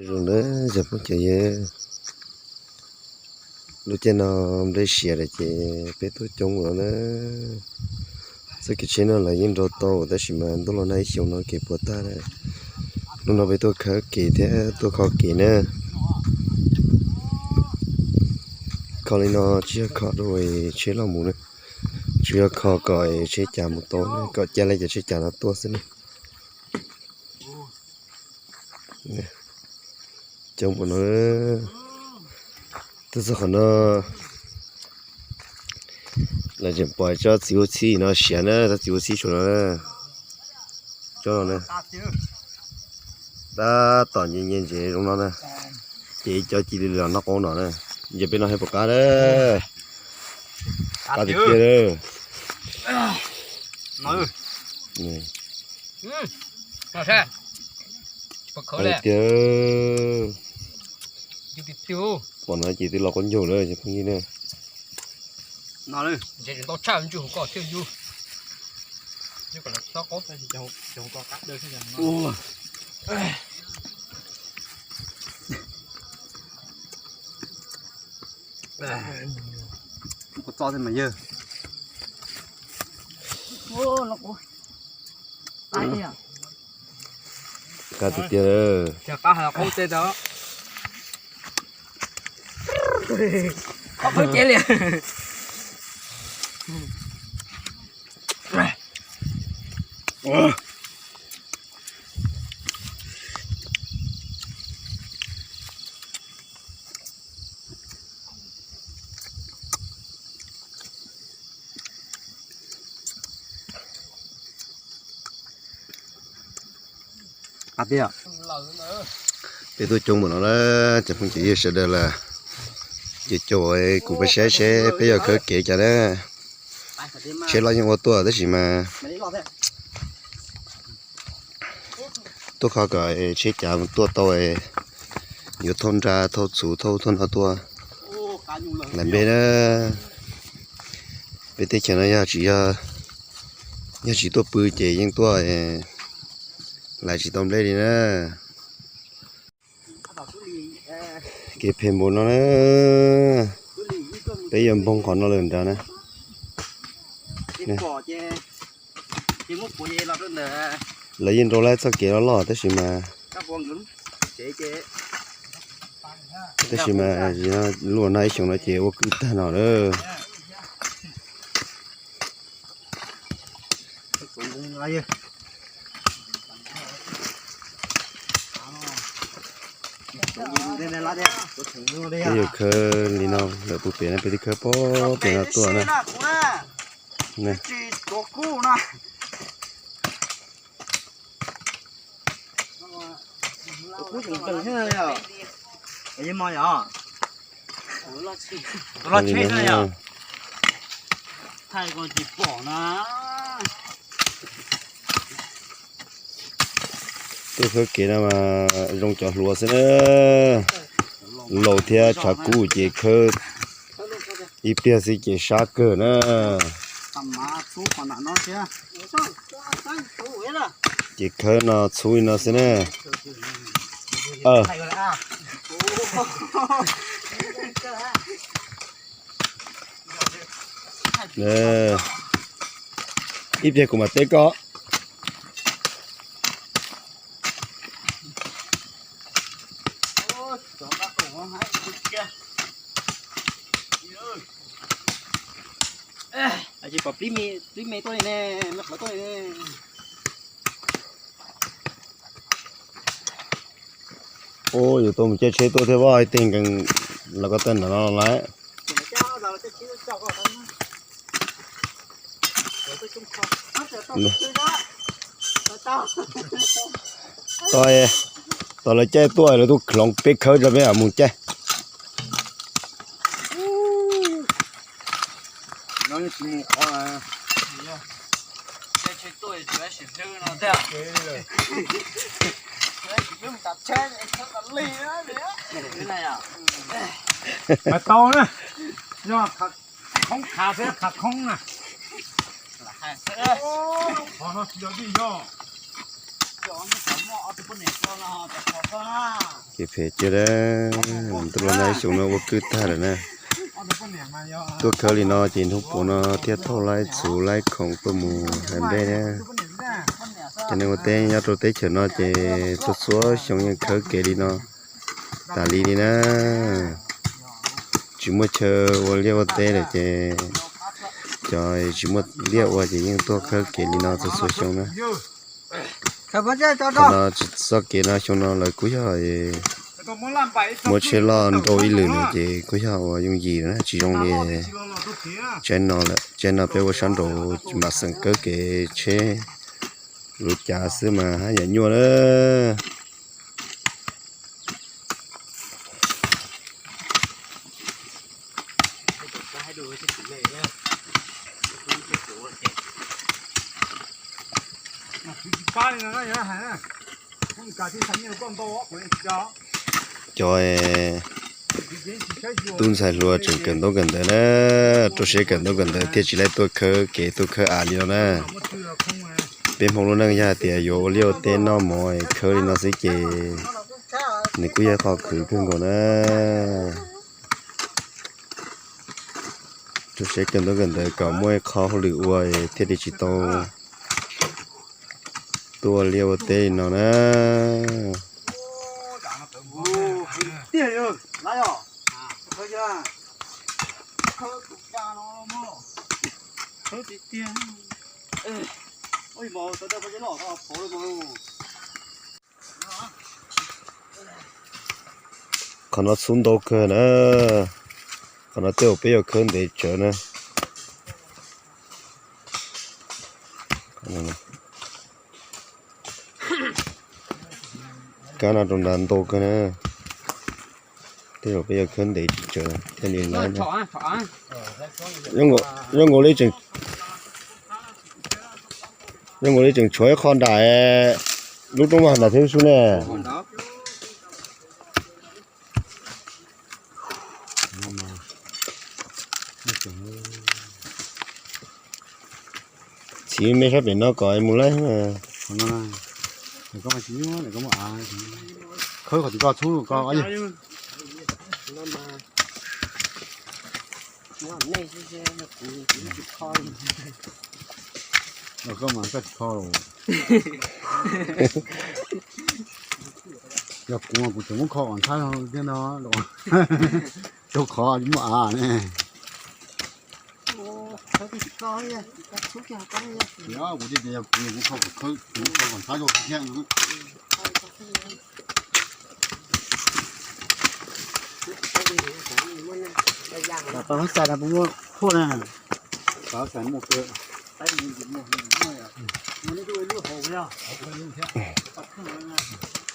Zoo na, cov phooj cov ywg, lub caij no nplej siav lawm ces peb tuaj coob ua luaj na. Txoj kev tsheb no lawv yeej nrau tau tab sis mas ntuj los nag ib xyoos no kev puas tag lawm. Hnub no peb tuaj khawb kev thiab tuaj kho kev na. Kho li no tsis yog kho rau tsheb los mus na, tsuas yog kho kom tsheb cav mus tau, kom caij li cov tsheb cav no tuaj xwb na. Coob npaum no, tuaj txog qhov no lawv tseem pom tsob txiv ua txhib no siav na, tsob txiv ua txhib suav no na. Tsob no na, tab tom nce nce ntses zoo no na, ces cov cia li los noj qab no na. Ces peb no hais puas qab na, qab tiag tiag. Tiag, pom no ces twb los qaub ncaug lawm cov phooj ywg na. Qab tiag tiag. Peb tuaj coob npaum no na, cov phooj cov ywg sawv daws lawm, ces caum kuv pab saib seb peb yuav khawb kev cas na. Tsheb los yeej ua tuaj tab sis mas tuaj kho kom tsheb cav mus tuaj tau, yuav thauj nra thauj txhuv thauj thauj no tuaj lawm npe na. Peb teb chaws no yog tsis, yog tsis tuaj pw ces yeej tuaj lais tsis tau nplej li na. Kev phem npaum no na, peb yuav npoog qhov no lawm nrad na. Lawv yeej nrau lawm txoj kev loj loj tab sis mas, tab sis mas lub nag ib xyoos no ces ua kwj tag no lawm. Peb yuav khawb li no lawm puag pem no, peb twb khawb puag pem no tuaj na. Tuaj khawb kev no mas zoo cov hluas xwb na, laus thiab tshav kub ces khawb ib pliag xwb ces sab kawg na. Ces khawb no txhub li no xwb na. Ib pliag kuv mam teb koj. Ub, yuav tuaj mus caij tsheb tuaj thiab vaj, ib teg nkees los ko taw ntawm no lawm. Tau, tau lawv caij tuaj lawv tuaj hloov peb khawb tso peb mam mus caij. Mas tau na, yog khab khoob khav xwb, khab khoob na. Qhov no tsis yog dej yog. Kev phem cia dab, ntuj los nag xyoo no ua kwj tag lawm na. Tuaj khawb li no ces hnub puav no thiaj thauj laib txhuv laib khoom tuaj mus hais npej na. Cov neeg ua teb nyob rau teb chaws no ces txhua txhua xyoo yeej khawb kev li no tas li li na. Tsis muaj chaw ua liaj ua teb lawm ces cov tsis muaj liaj ua ces yeej tuaj khawb kev li no txhua txhua xyoo na. Qhov no tsis txoj kev no xyoo no lawv kuj yog muab tsheb loj nrau ib lwm no ces kuj yog ua yooj yim na, tsis zoo li tsaib no lawm. Tsaib no peb ua sab nraud mam xeem kawb kev tsheb luv cav xwb mas haj yam nyuaj na. Cov tub ntxhais hluas tseem kawm ntaub kawm ntawv na, rau siab kawm ntaub kawm ntawv thiaj tsis laib tuaj khawb kev tuaj khawb av li no na. Peb Hmoob lub neej yog hais tias yuav ua liaj ua teb noj mov khawb li no xwb ces nws kuj yog qhov khwv kawg nkaus na. Rau siab kawm ntaub kawm ntawv kom muaj ib qho hauj lwm ua thiaj li tsis tau tuaj ua liaj ua teb li no na. Qhov no txhub ntau kawg na. Qhov no tej zaum peb yuav khawb ntev tsawv na. Kab no rau nrad ntau kawg na. Tej zaum peb yuav khawb ntev tsawv thiaj li lab. Zoo nkaus li tseem, zoo nkaus li tseem tshuav ib qho nram lub roob vag nram thiab sub ne. Txiv me sab pem no kom mus laib. Khawb qhov tim ko txhub ko. Los koj mas koj tsis kho los. Yog kuv mas kuv tseem muab kho kom ntxhab thiab no. Rau qhov muaj av ne. Kuv tias yog kuv, kuv kho kom ntxhab thiab. Tau xais no puas muaj phuaj na? Tau xais muaj kawg.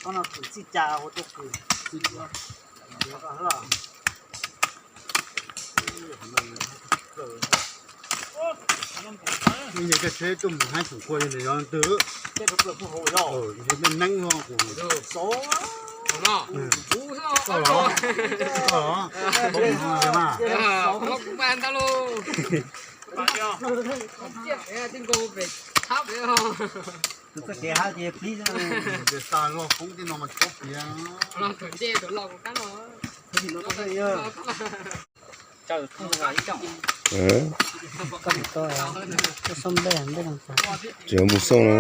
Koj no kws txij cas ua tuaj kws. Yog koj tsheb tuaj mus haib tsoom kua li ntawd yog twg? Yog neeb no kuv xauv. Txoj kev hab ces pib xwb. Tias xa loj koob tej no mas tsis paub piav. Tseem mus xauj no.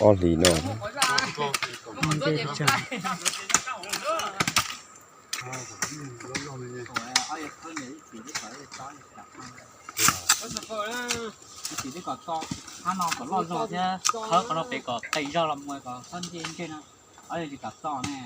Ob hlis no. Hab no kom loj zog thiab, khawb qhov no pem kom qis zog los mus kom txhob nce ntseg no. Ob yog tsis kam txo ne.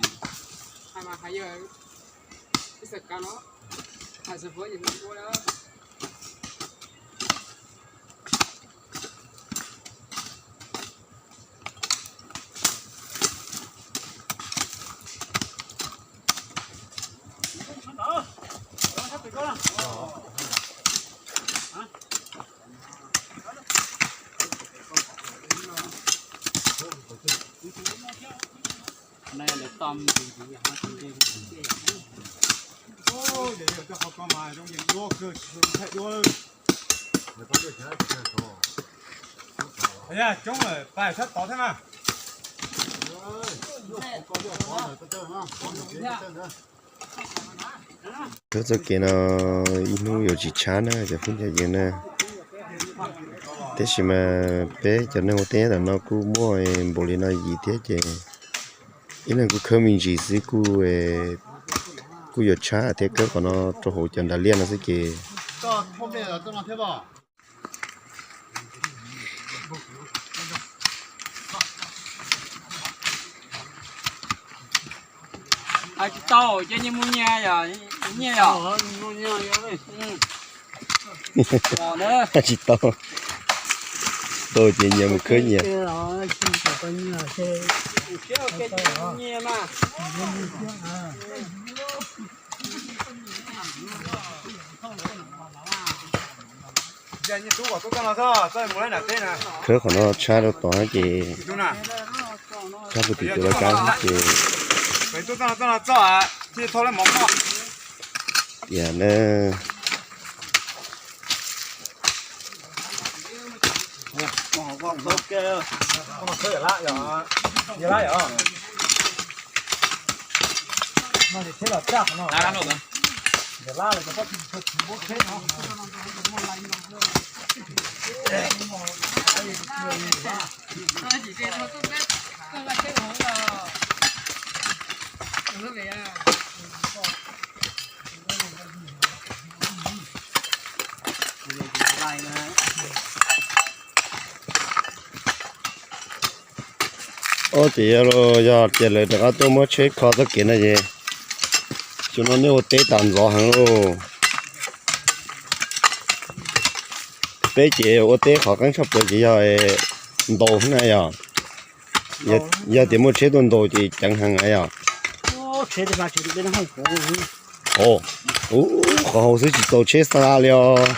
Khawb txoj kev no ib hnub yuav tsis tshab na cov phooj ywg na. Tiam sis mas peb cov neeg ua teb tam no kuj muaj npaum li no yim thiab ces ib leeg kuj khawb me ntsis xwb kuj, kuj yuav tshab thiab. Khawb qhov no rau hauv cov nras liaj no xwb ces Hais tsis tau ces nyias mus nyias yom, nyias yom. Hais tsis tau, tau ces nyias mus khawb nyias. Khawb qhov no tshab rau tod ces tshab puag tim tus laj kab ces tias na. Ua ces yog, yog tias lawv rov qab tuaj muab tsheb kho txoj kev no ces xyoo no nej ua teb tas ntxov heev lauj. Peb ces ua teb qhov qeeb tshaj plaws ces yog ntaus na yom. Yog tias muaj tsheb tuaj ntaus ces ceev heev na yom. Qhov hauv xwb tsis tau tsheb xa li os.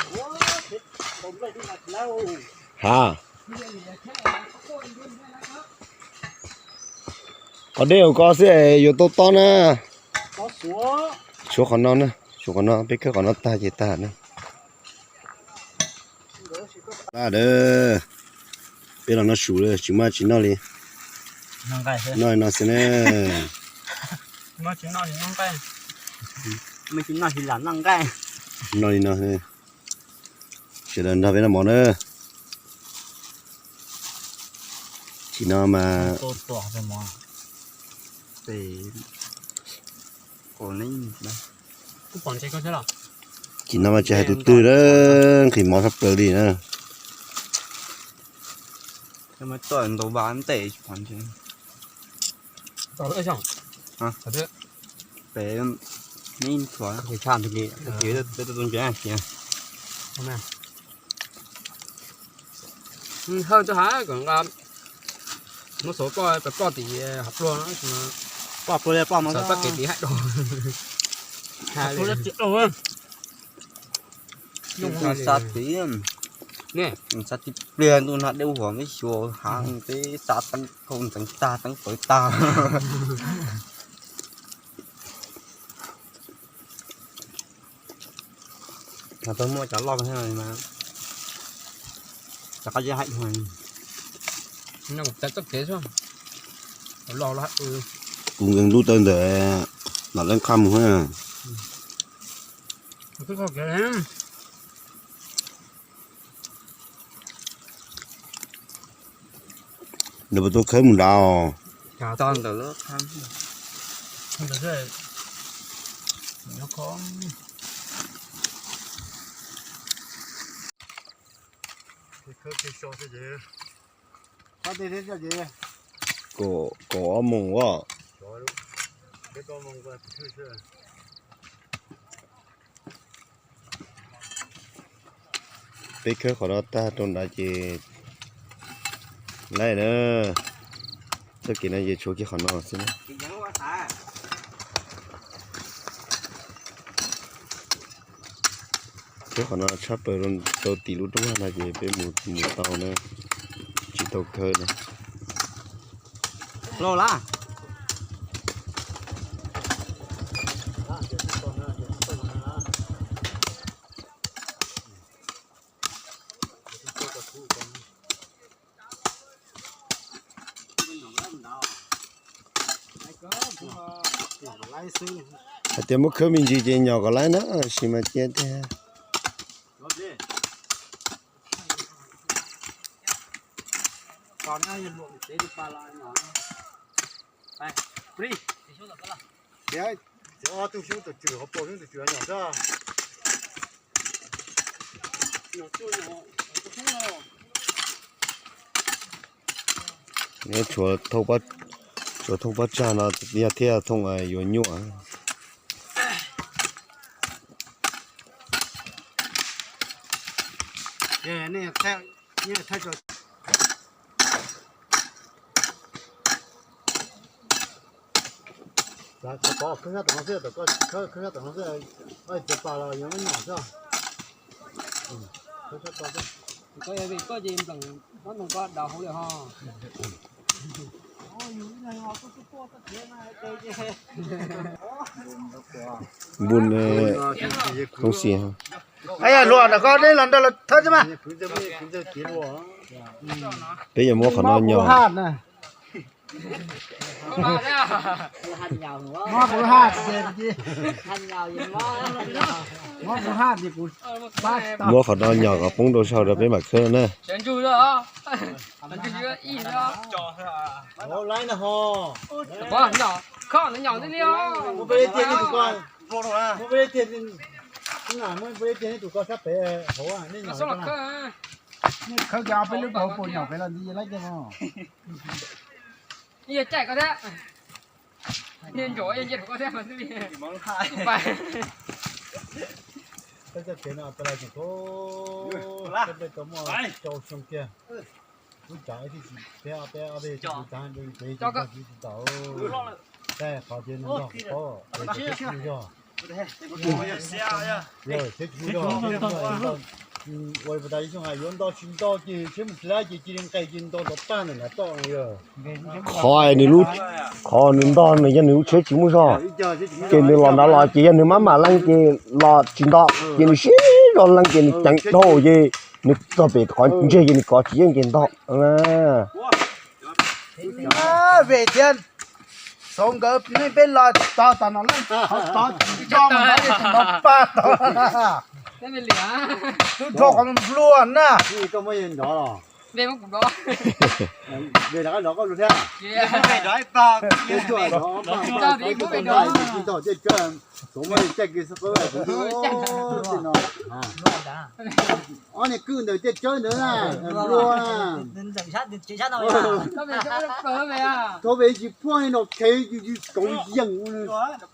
Ha, qhov deb hauv ko xwb es yuav tau tob na. Suav qhov no na, suav qhov no, peb khawb qhov no tag ces tag na. Laj dawb, peb los noj su lawm tsis muaj tsis noj li. Noj li no xwb na. Noj li no, sawv daws nrog peb noj mov na. Tim no mas tim no mas tsis hais tus twg na, nqhis mov tshaj plaws li na. Hawj txog hav kom nqa muab xauv ploj pem ploj tim hav pluag no, ploj pluag li ploj mog, xauv txoj kev tim hav dog. Xa tim, xa tim pliag ntuj nag deb huam me xyuas hav peb xa teeb khau ntxeev tag teeb pawv tag. Tau muaj cov loj mas rov qab haib dua. Kuv nkees ntuj tawg ntawm Nom Leej Qhaj mus. Nws puas tuaj khawb mus nrad os? Kaum ob moos as. Peb khawb qhov no tag rau nrad ces laij na. Txoj kev no ces tshuav kiag qhov no xwb na. Khawb qhov no tshaj plaws rau tim lub roob haj no ces peb mus mus tau na, tsis tau khawb na. Los lawm. Hais tias muab khawb me ntsis ces nyom kom laib na, sis mas cia tiag. Tshuav thooj pob tsag no yog thiaj thooj yuav nyuaj. Koj ces npleem pob ntoo koj dav hauv lawm ho. Npun, Hoob Xis. Luag ntawm koj neb los nrog lawv thawb xwb mas. Peb yuav muab qhov no nyom. Muab qhov no nyom kom poob rau saum rau peb mam khawb na. Nej khawb kiag ob peb lub hauv paus nyom pem los ntxiv laib kiag no. Yog caij koj thiab, yog ncuav yog nce rau koj thiab mas xwb li. Peb txoj kev no tas tau muaj rau xyoo kiag. Lub tsam ib txhij peb ob peb ob peb tsis tav peb tsis tau. Taj qhov ces nws nrog kuv paub, tsheb tsis muaj zog. Tsheb tsis muaj zog, ua tas ib xyoos hais yuav nto tsis nto ces tsheb mus tsis laib ces cia li nqes ces nto nrov pag ntawm nram toj no yog. Qhov nws lub, qhov nws ntog nws yog nws lub tsheb tsis muaj zog, ces nws los nrad los ces yog nws maj mam leej ces los tsis nto, ces nws siab zog leej ces nws ceev dhau ces nws txog pem qhov ntseg ces nws kov tsis yeej ces ntog. Vim thiab, xav nkawd nej peb los tod tom no leej tod tsis nto mas nrov tsis nto pag tod. Twb rho qhov nplua na. Ob niag kwj ntawd tej tsawb ntawd na, nplua na. Thaub ve tsis phuaj no khev yus yus kauv yees.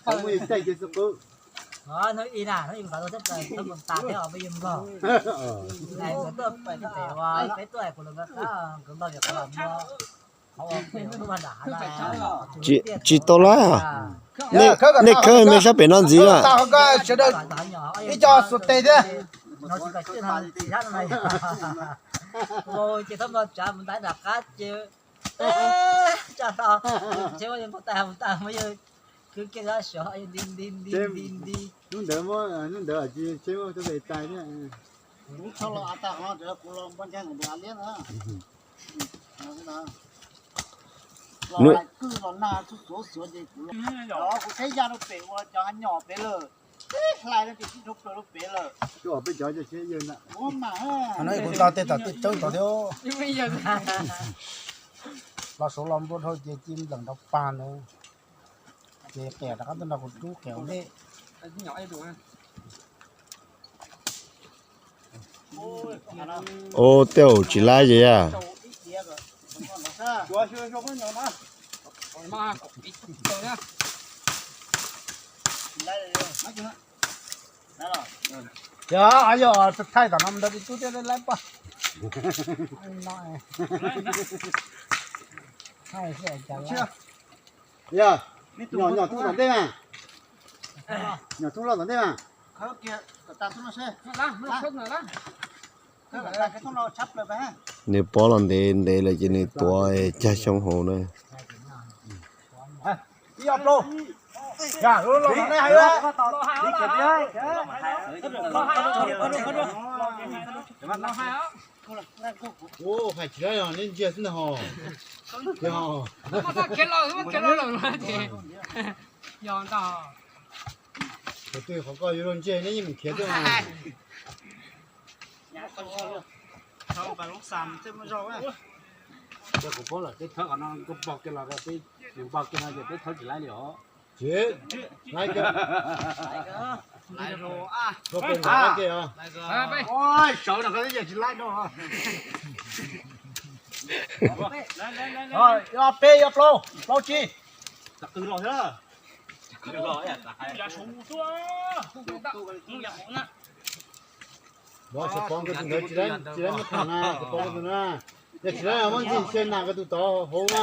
Thaub ve caij ces xwb qwb. Tsis tau lawm. Nej khawb me sab pem no ntxiv lawm. Ib co xuas tes thiab. Hnub ntawd, hnub ntawd tsis tsheb muab tau tes tais thiab. Kuv tsis los av tag, kuv los npog ntseeg kuv av liab na. Los hais kwj los nag txhua xuav xuav ces kuv los, kuv tsheb ya rau pem ua cov nyom pem lawm. Tib hlais no ces tib dhau plaws rau pem lawm. Peb cov tsheb yawg na. Kuv tau tej tom tej tsawb tod thiab. Los suav los nplua dhau ces ci npleem nrov pag ntawd. Ces qias rov qab tuaj nrog kuv rub qias ua ntej. Ua tej zaum tsis laib ces yog. Yog, yog thaij tom no ntawd tub thiaj laib paj. Yog, nyom thooj tom ntej mas. Nyom thooj loj tom ntej mas. Nws pob los ntev ntev lawm ces nws tuav cag xyoob hauv na. Hais tsis laib los nej ntsia xwb ntag ho. Yog ntag. Qhov twg qhov koj yuav luag ntseg neb yeej mus khiav tuaj. Kuv paub lawm, peb thawb qhov no nkauj npog kiag los peb npog kiag no ces peb thawb tsis laib li os. Tsis laib kiag. Koj pes nkaum laib kiag os. Sawv no koj twb yeej tsis laib no. Peb, yog plaub, plaub tsib. Qw los thiab. Los tsis pom nkawd tus ntawd tsis laib, tsis laib muab tham na, tsis pom nkawd tus na. Yog tsis laib muab ntxim sia nam nkawd tus tod hauv na.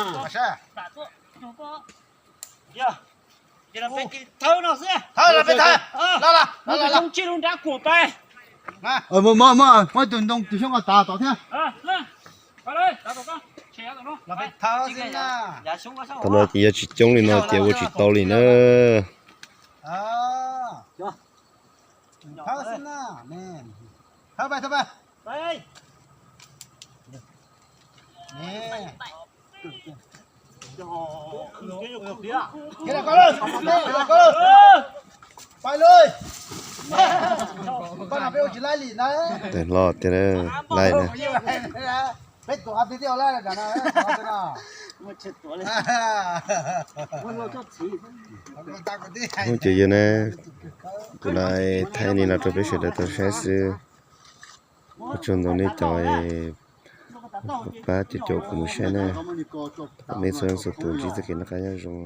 Thawb no xwb. Thawb los peb thawb. Los los los los. Mus tus zoo tsis lub nrab kuam pais. Muab muab muab tus ntoo tus xyoob ko tav tod thiab. Los peb thawb xwb na. Tam no ces yog tsis coob li no ces ua tsis tau li na. Thawb xwb na. Thawb pais, thawb pais. Pais lawm. Koj no peb ua tsis laib li na. Tawg hlo tiag na, laij na. Peb tuav qhov twg thiaj ua laib no. Hnub ces yog na, kuv los thaij li no rau peb sawv daws tau saib xwb. Ua tsaug ntau nej cov pab caum caum kuv mus saib na. Thov nej txhua leej txhua tus ntsib txoj kev noj qab nyob zoo.